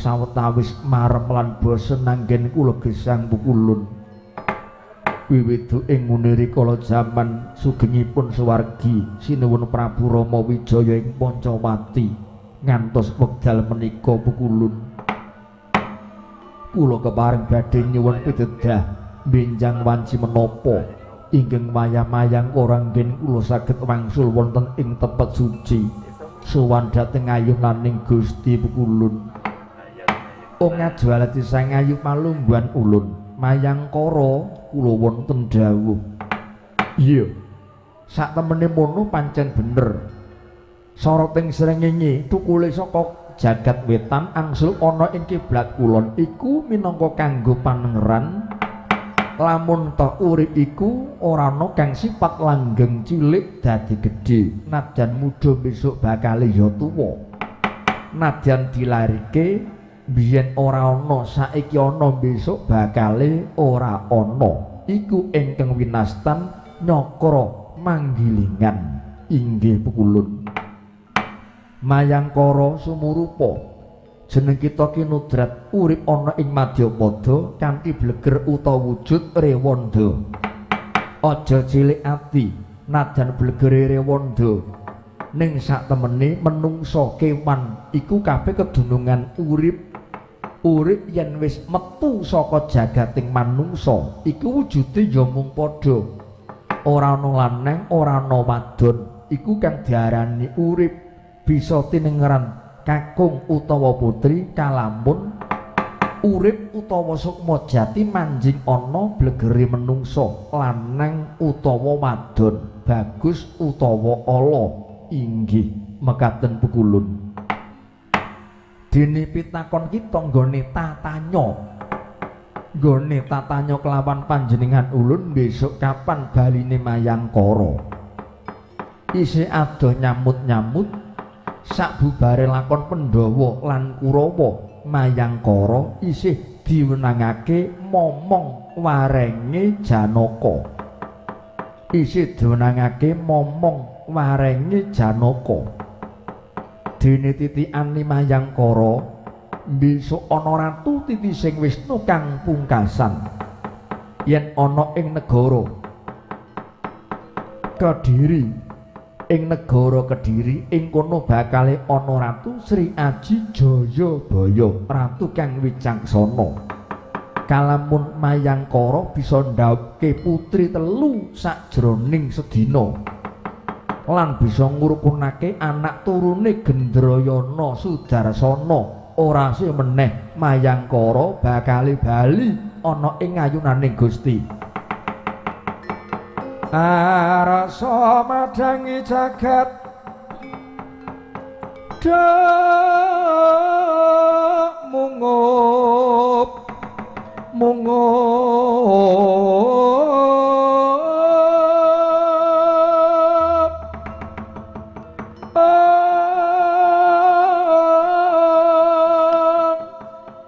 sawetawis marem lan bosen anggen kula gesang pukulun. Wiwidu ing ngene rikala jaman sugengipun swargi sinuwun Prabu Rama Wijaya ing Pancawati ngantos wekdal menika pukulun. Kula kepareng badhe nyuwun pitedah benjang wanci menapa ingkang wayah-mayang ora nggen kula saged wangsul wonten ing tempat suci sowan dhateng ayunaning Gusti pukulun. Ong ajualati sang ayu palungguhan ulun Mayangkara kula wonten dawuh. Iya, sak temene mono pancen bener. Soroting srengenge tukule saka jagat wetan angsul ana ing kiblat kulon iku minangka kanggo panengeran lamun ta urip iku ora ana kang sifat langgeng cilik dadi gedhe, nadyan muda besok bakale ya tuwa, nadyan dilarike biyen ora ana saiki ana besok bakale ora ana. Iku ingkang winastan nyakra manggilingan. Inggih pukulun. Mayangkara sumurupa jeneng kita kinudrat urip ana ing madyapada kanthi bleger utawa wujud rewanda. Aja cilik ati nadyan blegere rewanda, ning sak temene menungsa kewan iku kabeh kedunungan urip. Urip yen wis metu saka jagating manungsa iku wujude ya mung padha, ora ana lanang ora ana wadon, iku kang diarani urip. Bisa tinengeran kakung utawa putri kalamun urip utawa sukma jati manjing ana blegere menungsa lanang utawa wadon, bagus utawa ala. Inggih mekaten pukulun. Dene pitakon kita nggone tatanya, nggone tatanya kelawan panjenengan ulun besok kapan baline Mayangkara. Isih adoh nyamut-nyamut sakbubare lakon Pandhawa lan Kurawa, Mayangkara isih diwenangake momong warenge Janaka. Isih diwenangake momong warenge Janaka. Dene titikane Mayangkara besok ana ratu titising Wisnu kang pungkasan yen ana ing negara Kediri. Ing negara Kediri ing kono bakale ana ratu Sri Aji Jayabaya, ratu kang wicaksana. Kalamun Mayangkara bisa ndhaupke putri telu sajroning sedina lan bisa ngrukunake anak turune Gendrayana Sudarsana, ora suwe meneh Mayangkara bakale bali ana ing ayunaning Gusti. Arasa madangi jagat dek mungup mungup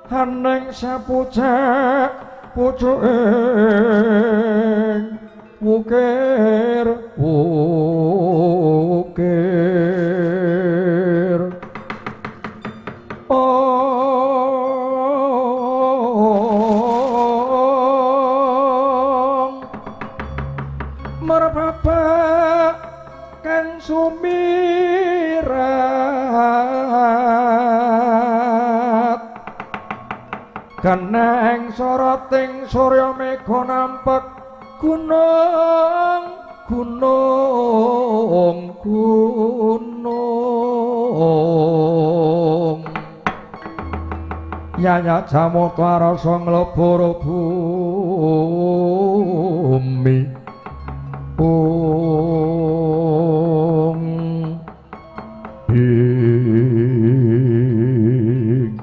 haning sapucek pucuking wukir wukir ong merbapak kang sumirat keneng soroting surya mega nampek gunung gunung gunung yaya jamata rasa nglebur bumi ong ing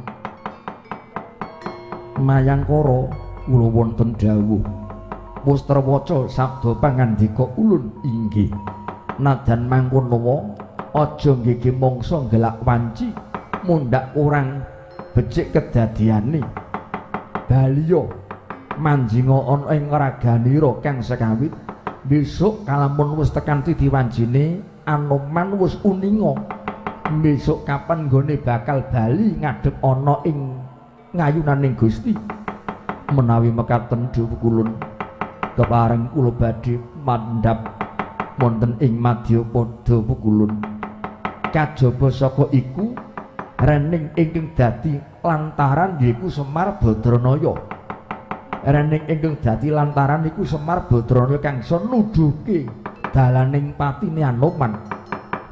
Mayangkara kula wonten dawuh Pustrawaca sabda pangandika ulun. Inggih nadyan mangkono aja nggege mangsa nggelak wanci mundhak kurang becik kedadiane. Baliya manjinga ana ing raganira kang sekawit besok kalamun wis tekan titi wancine Anoman wis uninga besok kapan nggone bakal bali ngadhep ana ing ngayunaning Gusti. Menawi mekaten dawuh kulun kepareng kula badhe mandhap wonten ing madyapada pukulun. Kajaba saka iku rening ingkang dadi lantaran yaiku Semar Badranaya. Rening ingkang dadi lantaran iku Semar Badranaya kang isa nuduhke dalaning patine Anoman.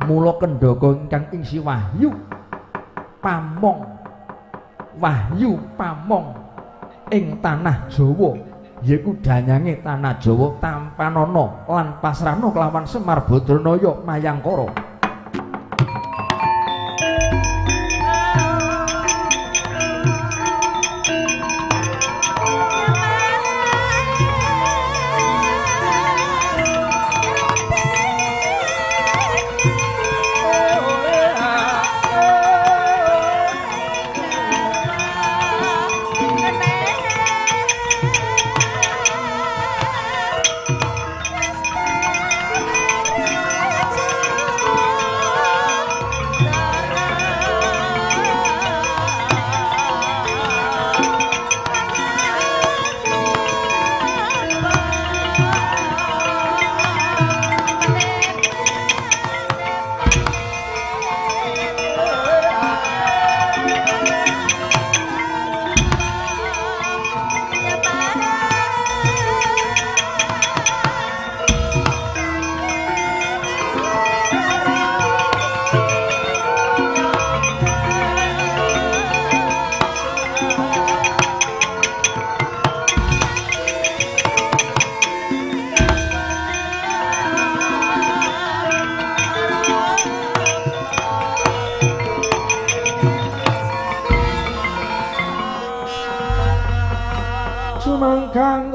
Mula kendaka ingkang ing wahyu pamong, wahyu pamong ing tanah Jawa yaiku danyange tanah Jawa tampanana lan pasrahna kelawan Semar Badranaya Mayangkara.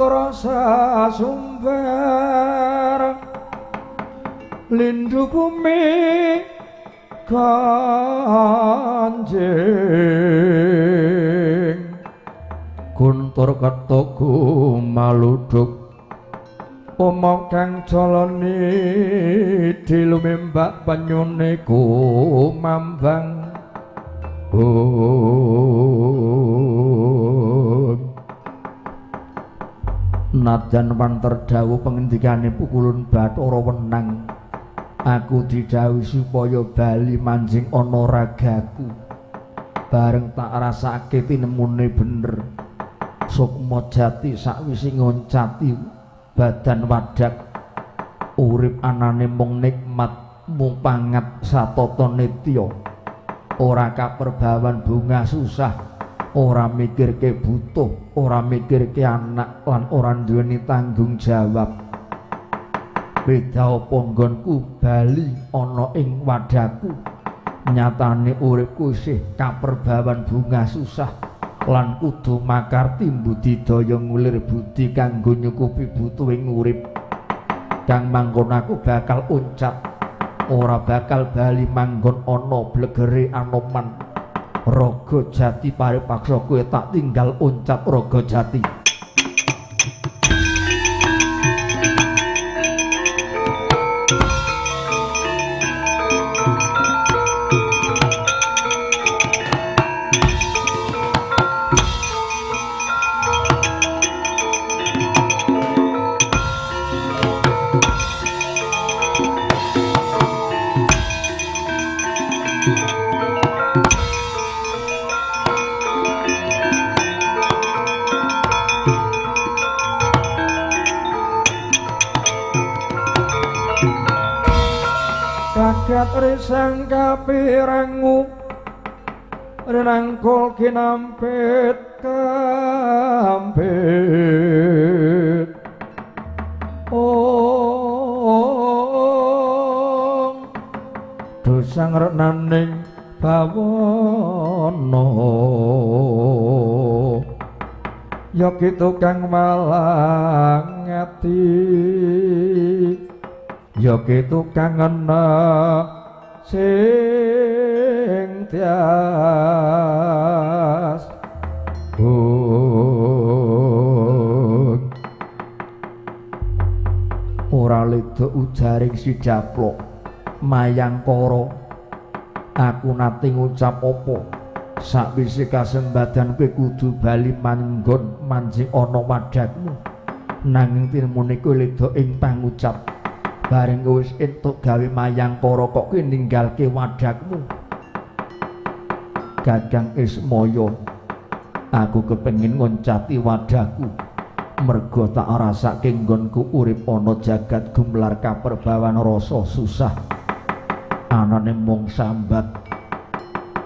Rasa sumber lindu bumi kanjeng guntur ketoku maluduk omong kang jalani dilumimbak penyune kumambang. Nadyan wanter dawuh pengendikane pukulun Bathara wenang, aku didhawuhi supaya bali manjing ana ragaku. Bareng tak rasake tinemune bener. Sukma jati sakwise ngoncati badan wadak, urip anane mung nikmat mung pangat satata nitya. Ora kaperbawan bunga susah, ora mikirke butuh, ora mikirke anak lan ora duweni tanggung jawab. Beda apa nggonku bali ana ing wadhaku, nyatane uripku isih kaperbawan bunga susah lan kudu makarti mbudidaya ngulir budi kanggo nyukupi butuhing urip. Kang mangkon aku bakal uncat, ora bakal bali manggon ana blegere Anoman. Raga Jati paripaksa kowe tak tinggal uncat Raga Jati. Kagat risang kapirangu rinangkul kinampit kampit. Ong dosang renaning bawana ya kitu kang malang ati, ya kitu kang ana sing tias. Ora leda ujaring si Japlok Mayangkara, aku nate ngucap apa Sakwise kasembadan kowe kudu bali manggon manjing ana wadhakmu. Nanging tinemune kowe leda ing pangucap. Bareng kowe wis entuk gawe mayangkara kok kowe ninggalke wadhakmu. Kakang Ismaya, aku kepengin ngoncati wadhakku. Merga tak rasake nggonku urip ana jagat gumlar kaperbawan rasa susah. Anane mung sambat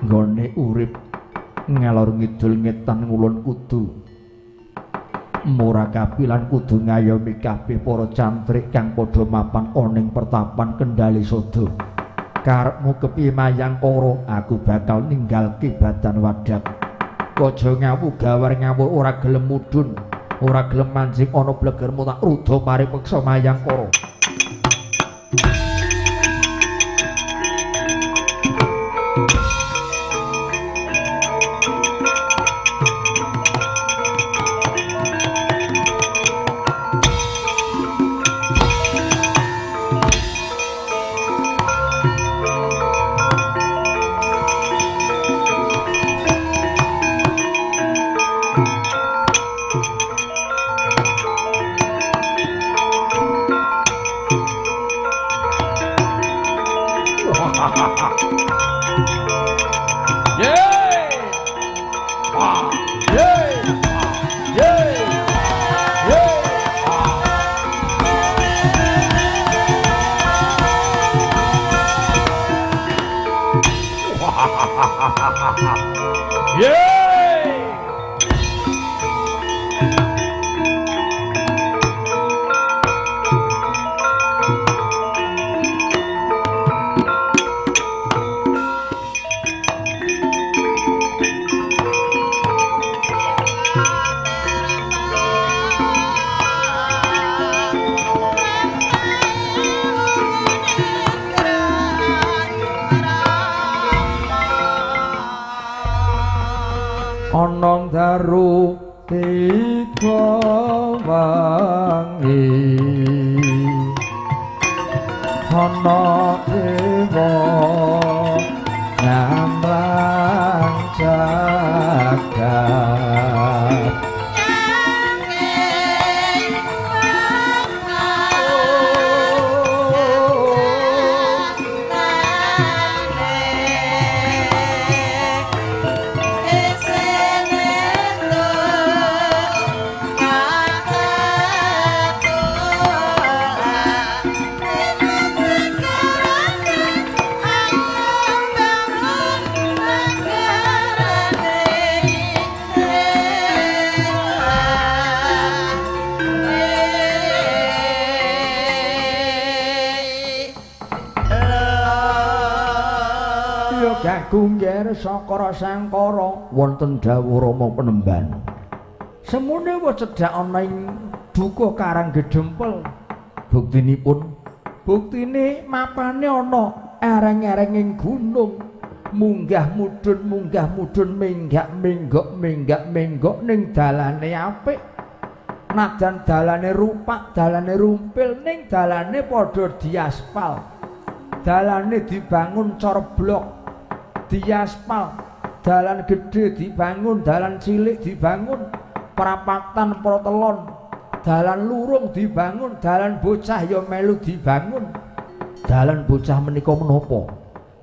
nggone urip ngalor ngidul ngetan ngulon kudu. Mura kapilan kudu ngayomi kabeh para cantrik kang padha mapan ana ing pertapan Kendali Sada. Karepmu kepiye Mayangkara? Aku bakal ninggalke badan wadhak. Aja ngawu gawar ngawur ora gelem mudhun, ora gelem mancing ana blegermu tak rudha mari peksa Mayangkara. Ana daru tiga wangi ana dewa ngamrang jagat. Gungger Sakara Sangkara wonten dawuh Rama Penemban. Semune wis cedhak ana ing dukuh Karang Gedhempel. Buktinipun, buktine mapane ana ereng-ereng ing gunung, munggah mudhun menggak menggok menggak menggok ning dalane apik. Najan dalane rupak, dalane rumpil, ning dalane padha diaspal. Dalane dibangun cor blok. Diaspal, dalan gedhe dibangun, dalan cilik dibangun, perapatan protelon, dalan lurung dibangun, dalan bocah ya melu dibangun. Dalan bocah menika menapa?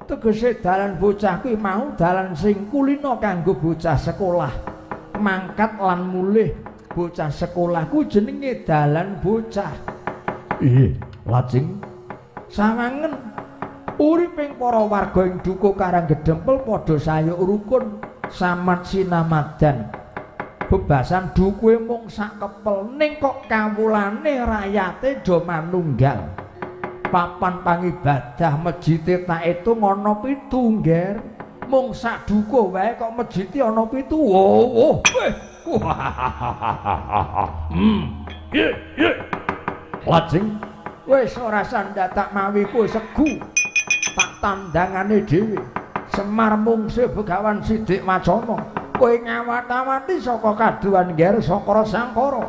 Tegese dalan bocah kuwi mau dalan sing kulina kanggo bocah sekolah. Mangkat lan mulih bocah sekolah ku jenenge dalan bocah. Ih, lajeng sawangen uriping para warga ing dukuh Karang Gedhempel padha sayuk rukun samat sinamadan. Bebasan dukuhe mung sak kepel ning kok kawulane rakyate do manunggal. Papan pangibadah mejite tak etung ana 7, Ngger. Mung sak dukuh wae kok mejite ana 7. Oh, weh. Lajeng wis ora sandatak mawi kowe segu. Tak tandangane dhewe. Semar mungsuh Begawan Sidik Wacana. Kowe ngawat-awati saka kaduwan Ngger Sakara Sangkara.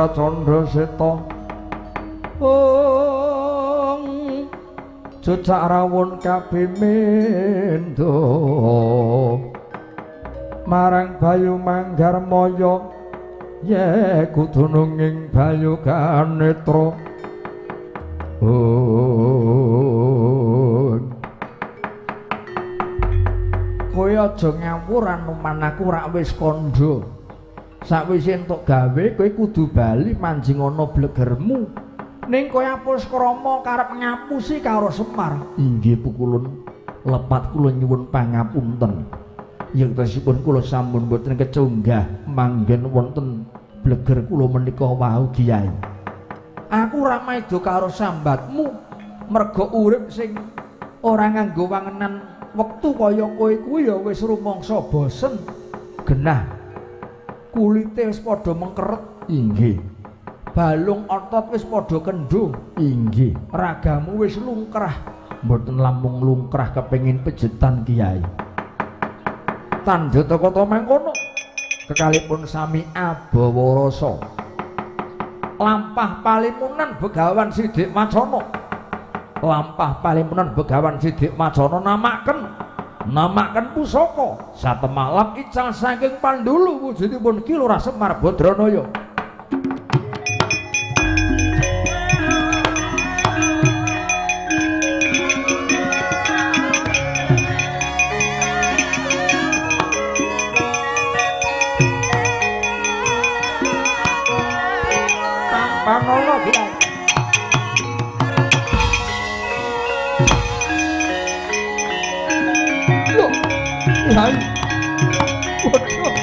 Pracandha Seta. Ong jejak rawon kabimendo marang Bayu Manggarmaya ye kudu nunging Bayu Kanetra. Kowe aja ngawur Anoman, aku rak wis kandha. Sakwise entuk gawe kowe kudu bali manjing ana blegermu. Ning kowe apus krama karep ngapusi karo Semar. Inggih pukulun, lepat kula nyuwun pangapunten. Yektosipun kula sampun boten kecunggah manggen wonten bleger kula menika wau Kiai. Aku ora maida karo sambatmu merga urip sing ora nganggo wangenan wektu kaya kowe kuwi ya wis rumangsa bosen. Genah kulite wis padha mengkeret. Inggih. Balung otot wis padha kendho. Inggih. Ragamu wis lungkrah. Mboten lampung lungkrah kepengin pejetan Kiai. Tandha teka mangkono kekalipun sami abawa rasa. Lampah palimunan Begawan Sidik Macana. Lampah palimunan Begawan Sidik Macana namaken pusaka satemalap ical saking Pandulu wujudipun Ki Lurah Semar Badranaya. Panono Kiai. Lho, Kiai. Waduh.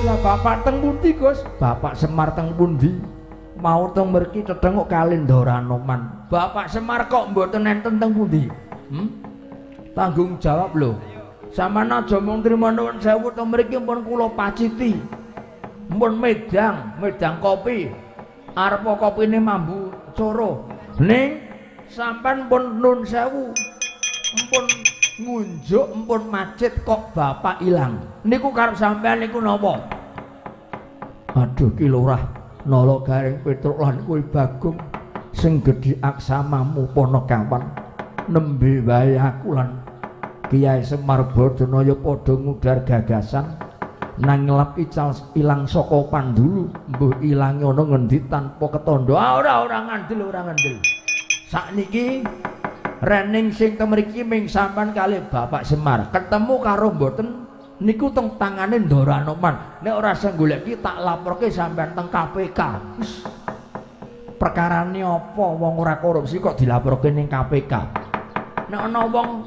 Lah bapak teng pundi, Gus? Bapak Semar teng pundi? Mau teng mriki cethenguk kalih Ndara Anoman. Bapak Semar kok mboten enten teng pundi? Tanggung jawab lho. Sampeyan aja mung trima nuwun sewu teng mriki pun kula paciti. Mpun medang kopi. Arepa kopine mambu coro. Ning sampeyan pun nun sewu. Mpun ngunjuk, mpun macit kok bapak ilang. Niku karep sampeyan niku napa? Aduh Ki Lurah, Nala Gareng Petruk lan kowe Bagong sing gedhi aksamamu Panakawan nembe wae aku lan Kiai Semar Badranaya padha ngudar gagasan nang ngelap ical ilang saka Pandulu mbuh ilange ana ngendi tanpa ketandha. Ora ngandel. Sakniki rening sing temriki ming sampean kalih Bapak Semar ketemu karo mboten niku teng tangane Ndara Anoman. Nek ora sing goleki tak laporke sampean teng KPK. Perkarane apa wong ora korupsi kok dilaporke ning KPK? Nek ana wong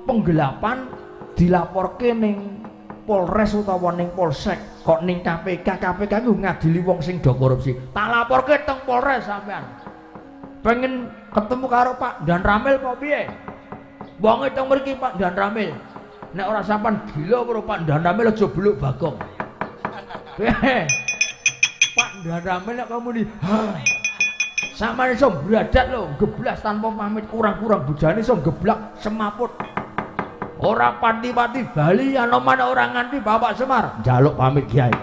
penggelapan dilaporke ning Polres utawa ning Polsek, kok ning KPK? KPK ku ngadili wong sing do korupsi. Tak laporke teng Polres sampean. Pengen ketemu karo Pak Dan Ramil apa piye? Wonge teng mriki Pak Dan Ramil. Nek ora sampean gila karo Pak Danramil aja beluk Bagong. Pak Danramil nek muni, sampean iso bradat lho, geblas tanpa pamit kurang-kurang bojone iso geblak semaput. Ora pati-pati bali Anoman ora nganti Bapak Semar njaluk pamit Kiai.